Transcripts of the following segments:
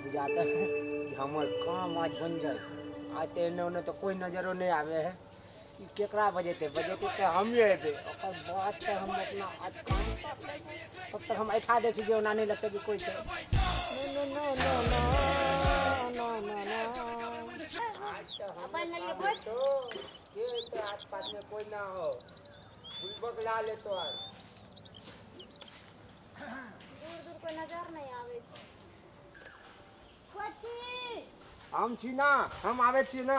बुझाता है कि हमर काम आज बन जाए। आज तऽ एन्ने ओन्ने तऽ कोइ नजरो नहि आबै है। ई केकरा बजेतै? बजेतै तऽ हमरे हेतै। ओकर बाद तऽ हम अपना आज काम कर लेबै। तब तक हम ऐठा दै छी जे ओना नहि लगतै कि कोइ छै। नो नो नो नो नो नो नो। आज तऽ हम अपन लेलियै भोज। तो के एतै आसपासमे कोइ ना हो। बुलबक ला लेतो आज। दूर दूर कोई नजर नहीं आवे छै। कोई छी? हम छी ना, हम आबै छी ना,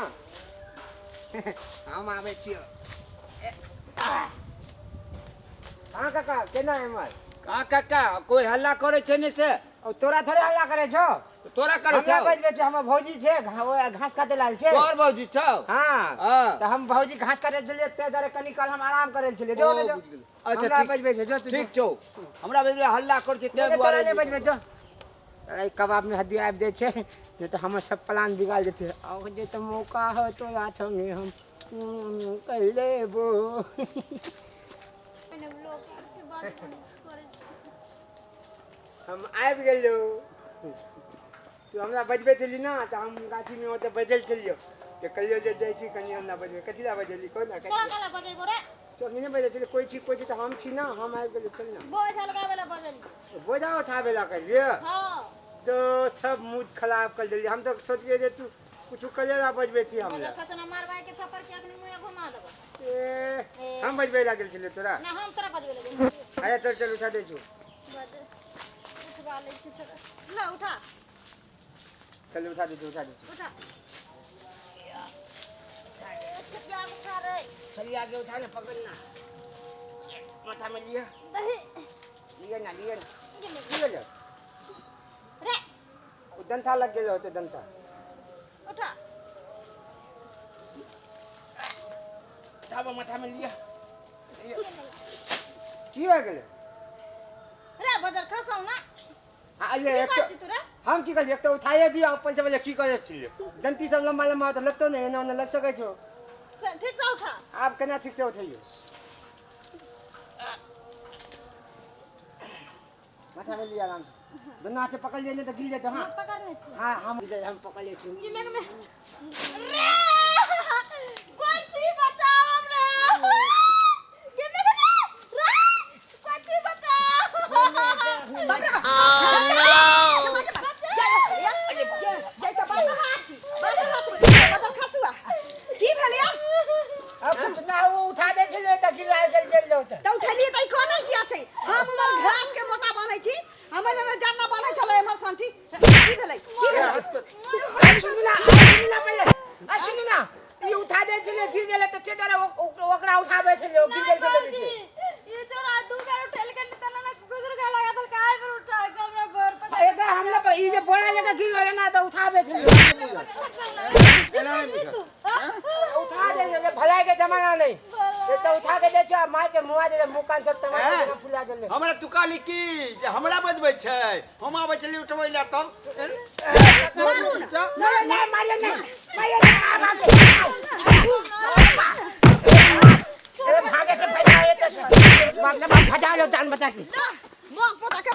हम आबै छी। हाँ काका, केना एमहर? का काका, कोई हल्ला करे छै ने से? ओ तोरा थोड़े हल्ला करे छौ। तोरा करे हमरा छौ? बजबै छै। हमर भौजी छै, ओ घास काटे लायल छै। तोहर भौजी छौ? हाँ। हाँ। तऽ हम भौजी घास काटे छलियै, ताहि दुआरे कनी काल हम आराम करै छलियै। जो ओ, ने जो। बुझि गेलियै। अच्छा, हमरा ठीक। बजबै छै, जो तू। ठीक छौ, हमरा बजले हल्ला करै छै ताहि जो। तोरा दुआरे। नहि बजबै, जो। साला ई कबाब में हड्डी आबि जाइ छै, नहि तऽ हमर सब प्लान बिगाड़ जेतै। आब जे तऽ मौका हो तोरा संगे हम कर लेबो। पहिने लोक छै बात करै छै। हम आबि गेलहुँ। तू हमरा बजबै छली ना, तऽ हम गाछीमे ओतऽ बजल छलियौ तऽ कहलियौ जे जाइ छी कनि। हमरा बजबै कथी लए बजली? कोन तोरा कथी? काला बजेबो रे? तो नहि बजै छलै। कोइ छी, कोइ छी तऽ हम छी ना, हम आबि गेलियै, चल ना। बोझ हलकाबै ला बजली। बोझा उठाबै लए कहलियै? हाँ। तो सब मूड खराब कर देलियै। हम तऽ सोचलियै जे तू कुछ करे ला बजबै छी बजल हमरा। खसना मारबाय के थप्पड़ के अखनी मुँहे घुमा देबो। ए, हम बजबै ला गेल छलियै तोरा? ना, हम तोरा बजबै लगे? अच्छा चल चल, उठा दै छु। बज उठवा लै छी छोरा। ला उठा। चल, उठा दै छु, उठा दै छु। उठा छतिया, उठा रे। चलिए आगे, उठा ना, पकड़ ना, माथा में लिया। दही। लिया ना, लिया ना। गेलै। की गेलै? रे। ओ डंठा लग गेल होतै, डंठा। उठा। उठाबो, माथा में लिया। की हो गेलै? रे बजर खसाउ ना। आ ये की एक करै तऽ छी तू रे? हम की कहलियै? एक तऽ उठाइए दियौ, ऊपर से बोले की करै छियै? डंटी सब लम्बा लम्बा तऽ लगतौ ने, एना ओना लग सकै छौ। ठीक से उठा। आब केना ठीक से उठैयौ? माथा में लिया आराम से, दोनों हाथ से पकड़ लिया, नहीं तो गिर जेतौ। हाँ। हम पकड़ने छी। हाँ, हम पकड़ लै छी। गिमे गिमे रे, कोन छी? बचाओ हमरा। गिमे गिमे रे, कोन छी? बचाओ। बाप रे बाप। की भेलै? अब कुछ ना, वो उठा दे छलै तऽ गिर गेल गेल होतै। तऽ उठेलियै तऽ ई कोना किया छै? हम उमर घास के मोटा बान्है छी, हमर एना जन्ना बान्है छलै एमहर संठी। की भेलै, की भेलै? आ सुनू ना, आ सुनू ना पहिले, आ सुनू ना, ई उठा दे छलै, गिर गेलै, तऽ ते दुआरे ओकरा उठाबै छलै, ओ गिर गेल छलै भौजी, नीचे। ई छोरा दू बेर उठेल के तना ना गुजर गा लगा दल काय बेर उठा के हमरा भर पता। एकरा हमला पर ई जे बोरा लेके गिर गेलै ना, तऽ उठाबै छलै। एना नहि बुझल। उठा दे छलै, भलाई के जमाना नहीं। से तऽ उठा के दै छै, मार के मुआ दे, मुँह कान सब टमाटर हैं? जेना फुला गेलै। हमरा तू कहली की जे हमरा बजबै छै, हम आबै छली उठबै लए तब। मारू ना। नहीं नहीं, मारियो नहीं, मारियो नहीं, आ भागे। अरे, भागे से फायदा है तो बाप ने बाप भजा लो जान बचा के। ना, बाप पोता।